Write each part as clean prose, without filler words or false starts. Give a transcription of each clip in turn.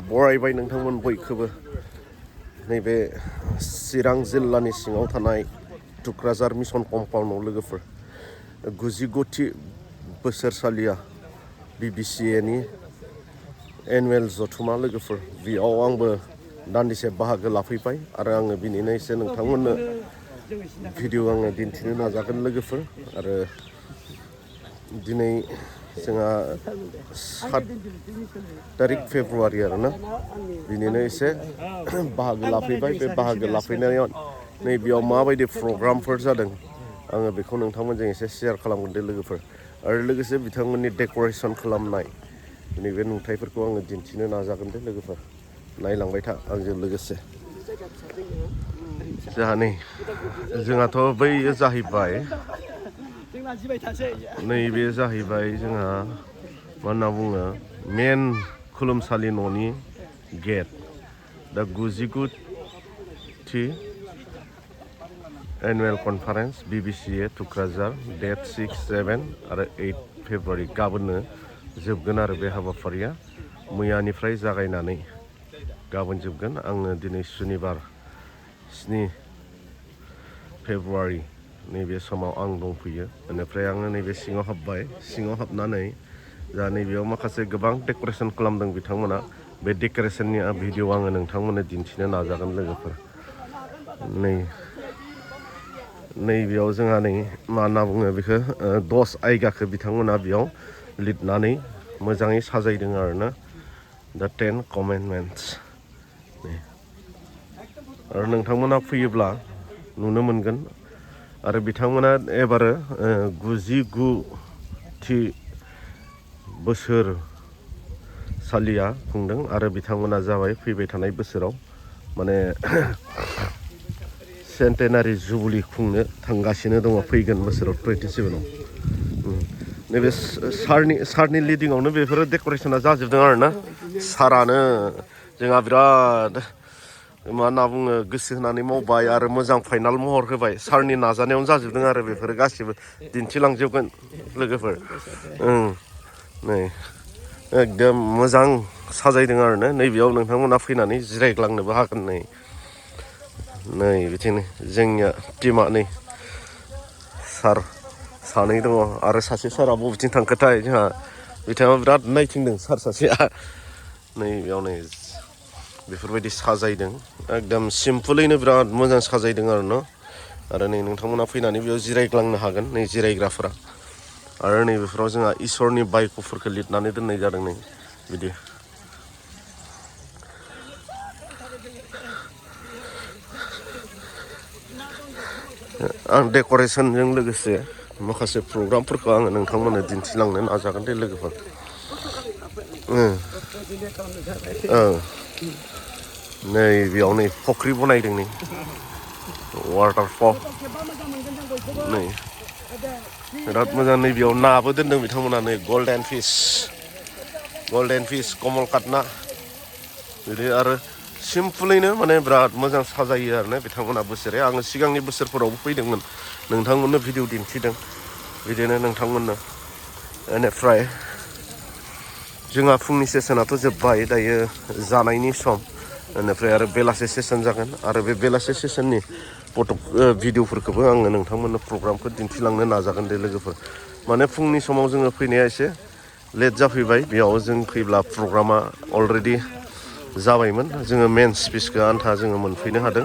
बरायबाय नोंथांमोन बयखौबो नैबे चिरां जिल्लानि सिङाव थानाय तुक्राझार मिशन कम्पाउन्डआव लोगोफोर 99थि बोसोरसालिया BBCA नि एनुवेल जथुमा लोगोफोर बेयाव आंबो दान्दिसे बाहागो लाफैबाय आरो आङो बिनिनो एसे नोंथांमोननो भिडिअ आङो दिन्थिनो नाजागोन लोगोफोर आरो दिनै जोंहा 7 तारिख फेब्रुवारि आरोना बिनिनो एसे बाहागो लाफैबाय बे बाहागो लाफैनायाव नैबेयाव माबायदि प्रग्रामफोर जादों आङो बेखौ नोंथांमोनजों एसे शेयार खालामगोन दे लोगोफोर आरो लोगोसे बिथांमोननि डेक'रेसन खालामनाय नैबे नुथायफोरखौ आङो दिन्थिनो नाजागोन दे लोगोफोर नायलांबाय था आंजों लोगोसे जोंहाथ' बैयो जाहैबाय नैबे जाहैबाय जोंहा मा होनना बुङो मेन खुलुमसालि न'नि गेट दा 99थि एनुवेल कनफारेन्स BBCA तुक्राझार डेट 6, 7 आरो 8 फेब्रुवारि गाबोननो जोबगोन आरो बे हाबाफारिया मैयानिफ्राय जागायनानै गाबोन जोबगोन आङो दिनै सुनिबार 7 फेब्रुवारि नैबे समाव आं दंफैयो बेनिफ्राय आङो नैबे सिङाव हाबबाय सिङाव हाबनानै जा नैबेयाव माखासे गोबां डेक'रेसन खालामदों बिथांमोना बे डेक'रेसननि भिडिअ आङो नोंथांमोननो दिन्थिनो नाजागोन लोगोफोर नैबेयाव जोंहा नै मा होनना बुङो बेखौ 10 आयगाखौ बिथांमोना बेयाव लिरनानै मोजाङै साजायदों आरोना दा 10 कमेन्डमेन्ट्स आरो नोंथांमोना फैयोब्ला नुनो मोनगोन आरो बिथांमोना एबार 99थि बोसोरसालिया खुंदों आरो बिथांमोना जाबाय फैबाय थानाय बोसोराव माने सेन्टेनारि जुबुलि खुंनो थांगासिनो दङ फैगोन बोसोराव 27आव नैबे सारनि लिडिंआवनो बेफोरो डेक'रेसना जाजोबदों आरोना सारानो जोंहा बिराद मा होनना बुङो गोसो होनानै मावबाय आरो मोजां फाइनाल महर होबाय सारनि नाजानायावनो जाजोबदों आरो बेफोरो गासिबो दिन्थिलांजोबगोन लोगोफोर नै एकदम मोजां साजायदों आरोना नैबेयाव नोंथांमोना फैनानै जिरायग्लांनोबो हागोन नै बिथिंनो जोंनिया टिमा नै सार सानै दङ आरो सासे सारा बबेथिं थांखोथाय जोंहा बिथाङा बिराद नायथिंदों सार सासेया नै बेयाव नै बेफोरबायदि साजायदों एकदम सिम्पोलैनो बिराद मोजां साजायदों आरो आरो नै नोंथांमोना फैनानै बेयाव जिरायग्लांनो हागोन नै जिरायग्राफोरा आरो नै बेफोराव जोंहा इसोरनि बायक'फोरखौ लिरनानै दोननाय जादों नै बिदि आं डेक'रेसनजों लोगोसे माखासे प्रग्रामफोरखौ आङो नोंथांमोननो दिन्थिलांनो नाजागोन दे लोगोफोर नै बेयाव नै फुख्रि बनायदों नै वाटारफल नै बिराद मोजां नै बेयाव नाबो दोनदों बिथांमोना नै गल्डेन फिस कमलकाट ना बिदि आरो सिम्पोलैनो माने बिराद मोजां साजायो आरोना बिथांमोना बोसोरे आङो सिगांनि बोसोरफोरावबो फैदोंमोन नोंथांमोननो भिडिअ दिन्थिदों बिदिनो नोंथांमोननो बेनिफ्राय जोंहा फुंनि सेसनाथ' जोब्बाय दायो जानायनि सम बेनिफ्राय आरो बेलासे सेसन जागोन आरो बे बेलासे सेसननि भिडिअफोरखौबो आङो नोंथांमोननो प्रग्रामखौ दिन्थिलांनो नाजागोन दे लोगोफोर माने फुंनि समाव जोङो फैनाया एसे लेट जाफैबाय बेयाव जों फैब्ला प्रग्रामा अलरेडि जाबायमोन जोङो मेन स्पिचखौ आन्था जोङो मोनफैनो हादों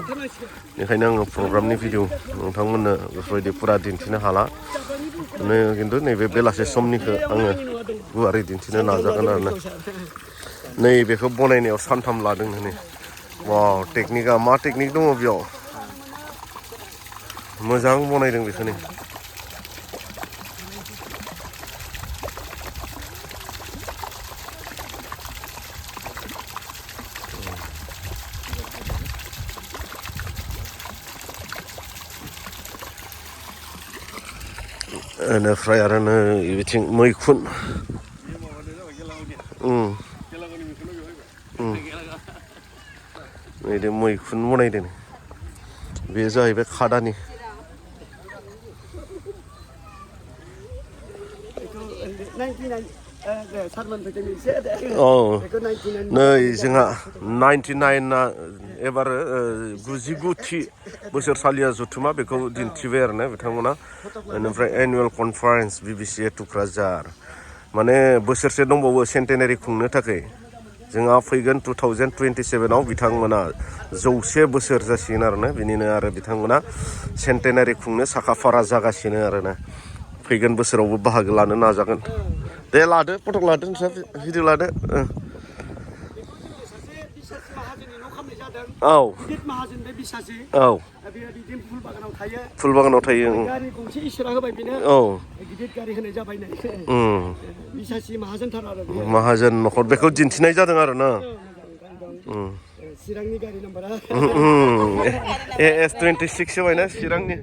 बेनिखायनो आङो प्रग्रामनि भिडिअ नोंथांमोननो बेफोरबायदि फुरा दिन्थिनो हाला खिन्थु नैबे बेलासे समनिखौ आङो गुवारै दिन्थिनो नाजागोन आरोना नै बेखौ बनायनायाव सानथाम लादों नै वाव टेकनिकआ मा टेकनिक दङ बेयाव मोजां बनायदों बेखौ नै बेनिफ्राय आरो नै बिथिं मैखुन बिदि मैखुन बनायदों बे जाहैबाय खादानि औ नै जोंहा 99 ना एबार 99थि बोसोरसालिया जथुमा बेखौ दिन्थिबाय आरोना बिथांमोना बेनिफ्राय एनुवेल कनफारेन्स BBCA तुक्राझार माने बोसोरसे दंबावो सेन्टेनारि खुंनो थाखाय जोंहा फैगोन 2027 आव बिथांमोना 100 बोसोर जासिगोन आरोना बिनिनो आरो बिथांमोना सेन्टेनारि खुंनो साखाफारा जागासिनो आरोना फैगोन बोसोरावबो बाहागो लानो नाजागोन दे लादो फटक लादो नोंस्रा भिडिअ लादो औ औ फुलबागानाव थायो गारि गंसे इसोरा होबाय बेनो औ गिदिर गारि होनाय जाबाय नै बिसासि माहाजोनथार आरो माहाजोन न'खर बेखौ दिन्थिनाय जादों आरो ना चिरांनि गारि नाम्बारा AS 26 होबायना चिरांनि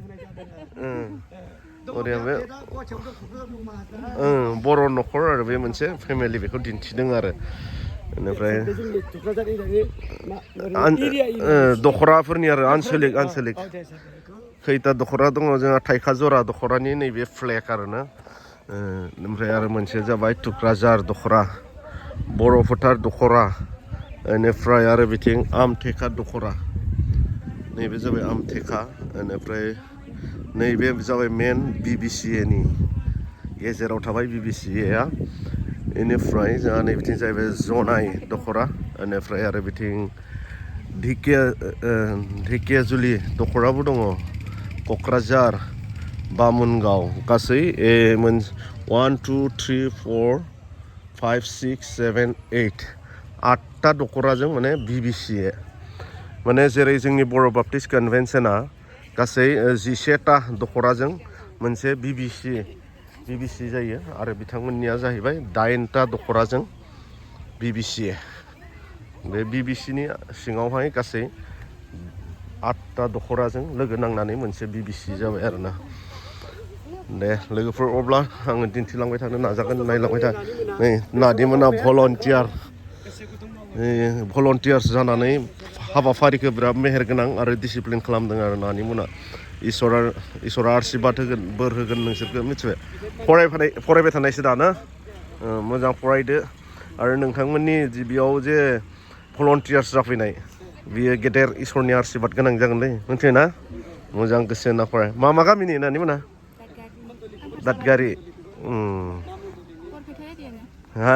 बर' न'खर आरो बे मोनसे फेमिलि बेखौ दिन्थिदों आरो बेनिफ्राय दख'राफोरनि आरो आनसलिक खैथा दख'रा दङ जोंहा थाइखाजरा दख'रानि नैबे फ्लेग आरोना ओमफ्राय आरो मोनसे जाबाय तुक्राझार दख'रा बर' फोथार दख'रा बेनिफ्राय आरो बिथिं आमथेखा दख'रा नैबे जाबाय आमथेखा बेनिफ्राय नैबे जाबाय मेन BBCA नि गेजेराव थाबाय BBCA बेनिफ्राय जोंहा नै बिथिं जाहैबाय जनाय दख'रा बेनिफ्राय आरो बिथिं ढेकियाजुलि दख'राबो दङ क'क्राझार बामुनगाव गासै 1 2 3 4 5 6 7 8 8टा दख'राजों माने BBCA माने जेरै जोंनि बर' बाप्टिस्ट कनभेन्सना गासै 11टा दख'राजों मोनसे BBC जायो आरो बिथांमोननिया जाहैबाय 8टा दख'राजों BBCA बे BBCनि सिङावहाय गासै 8टा दख'राजों लोगो नांनानै मोनसे BBC जाबाय आरोना दे लोगोफोर अब्ला आङो दिन्थिलांबाय थानो नाजागोन नायलांबाय था नै नादिमोना भलन्टियार्स जानानै हाबाफारिखौ बिराद मेहेरगोनां आरो डिसिप्लिन खालामदों आरो नानिमोना इसोरा आशीर्बाद होगोन बोर होगोन नोंसोरखौ मिथिबाय फरायबाय थानायसो दा ना मोजां फरायदो आरो नोंथांमोननि बेयाव जे भलन्टियार्स जाफैनाय बियो गेदेर इसोरनि आशीर्बाद गोनां जागोनलै मिथिबाय ना मोजां गोसो होना फराय मा गामिनि नानिमोना दादगारि हा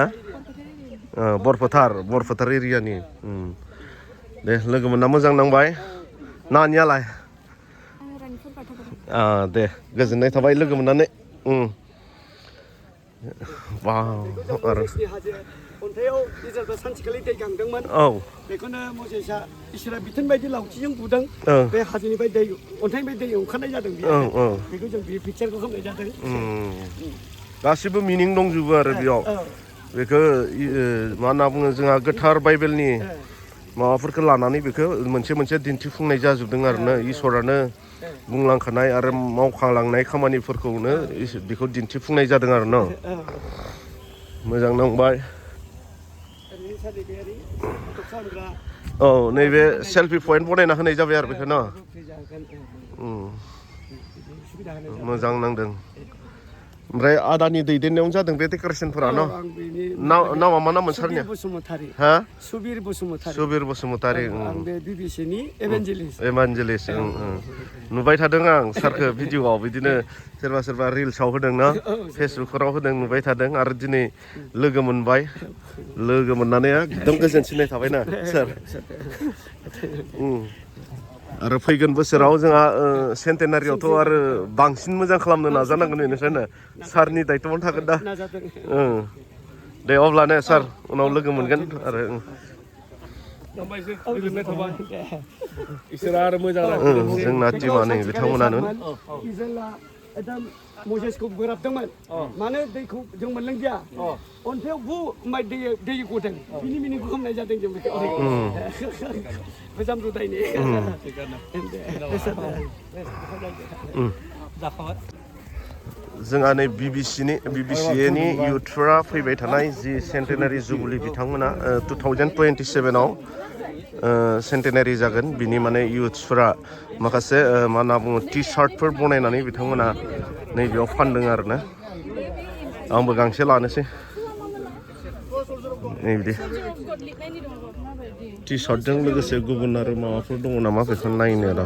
बरफोथार एरियानि दे लोगो मोनना मोजां नांबाय नानियालाय दे गोजोननाय थाबाय लोगो मोननानै आरो अन्थायाव इजराइलआ सानसेखालि दै गांदोंमोन बेखौनो मसेसआ इसोरा बिथोन बायदि लावथिजों बुदों बे हाजोनिफ्राय दै अन्थाइनिफ्राय दै ओंखारनाय जादों बेखौ जों बे पिक्चारखौ खालामनाय जादों गासिबो मिनिं दंजोबो आरो बेयाव बेखौ मा होनना बुङो जोंहा गोथार बाइबेलनि माबाफोरखौ लानानै बेखौ मोनसे दिन्थिफुंनाय जाजोबदों आरोना इसोरानो बुंलांखानाय आरो मावखालांनाय खामानिफोरखौनो बेखौ दिन्थिफुंनाय जादों आरो ना मोजां नांबाय औ नैबे सेल्फि पइन्ट बनायना होनाय जाबाय आरो बेखौ ना मोजां नांदों ओमफ्राय आदानि दैदेननायावनो जादों बे डेक'रेसनफोरा न नामा मा नाममोन सारनिया हा सुबिर बसुमतारी आं बे BBCनि एभान्जेलिस्ट नुबाय थादों आं सारखौ भिडिअ'आव बिदिनो सोरबा रिल्सआव होदों ना फेसबुकफोराव होदों नुबाय थादों आरो दिनै लोगो मोनबाय लोगो मोननानै एकदम गोजोनसिननाय थाबायना सार आरो फैगोन बोसोराव जोंहा सेन्टेनारियावथ' आरो बांसिन मोजां खालामनो नाजानांगोन बेनिखायनो सारनि दायथ'आवनो थागोन दा दे अब्लानो सार उनाव लोगो मोनगोन आरो जोंना टिमा नै बिथांमोनानो मसेसखौ बोराबदोंमोन मानो दैखौ जों मोनलोंदिया अन्थायाव बु ओमफ्राय दै गदों बिनि मिनिंखौ खालामनाय जादों जों बेखौ गोजाम रुदायनि जोंहा नै BBCA-नि इउथफोरा फैबाय थानाय जि सेन्टेनारि जुबुलि बिथांमोना 2027 आव सेन्टेनारि जागोन बिनि माने इउथ्सफोरा माखासे मा होनना बुङो टि-शार्टफोर बनायनानै बिथांमोना नैबेयाव फानदों आरोना आंबो गांसे लानोसै नै बिदि टि सार्टजों लोगोसे गुबुन आरो माबाफोर दङ नामा बेखौ नायनो र'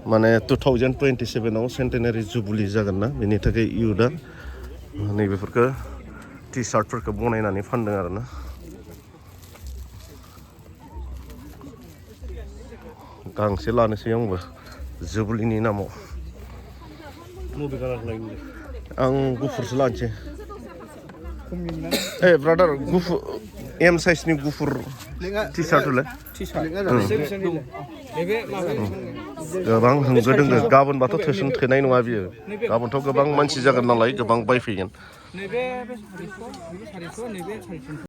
माने 2027आव सेन्टेनारि जुबुलि जागोन ना बेनि थाखाय इयुथआ नैबेफोरखौ टि सार्टफोरखौ बनायनानै फानदों आरो ना गांसे लानोसै आंबो जुबुलिनि नामाव आं गुफुरसो लानोसै ब्रादार गुफुर एम साइजनि गुफुर टि सार्टलाय गोबां होंगो दोंगो गाबोनबाथ' थोनाय नङा बियो गाबोनथ' गोबां मानसि जागोन नालाय गोबां बायफैगोन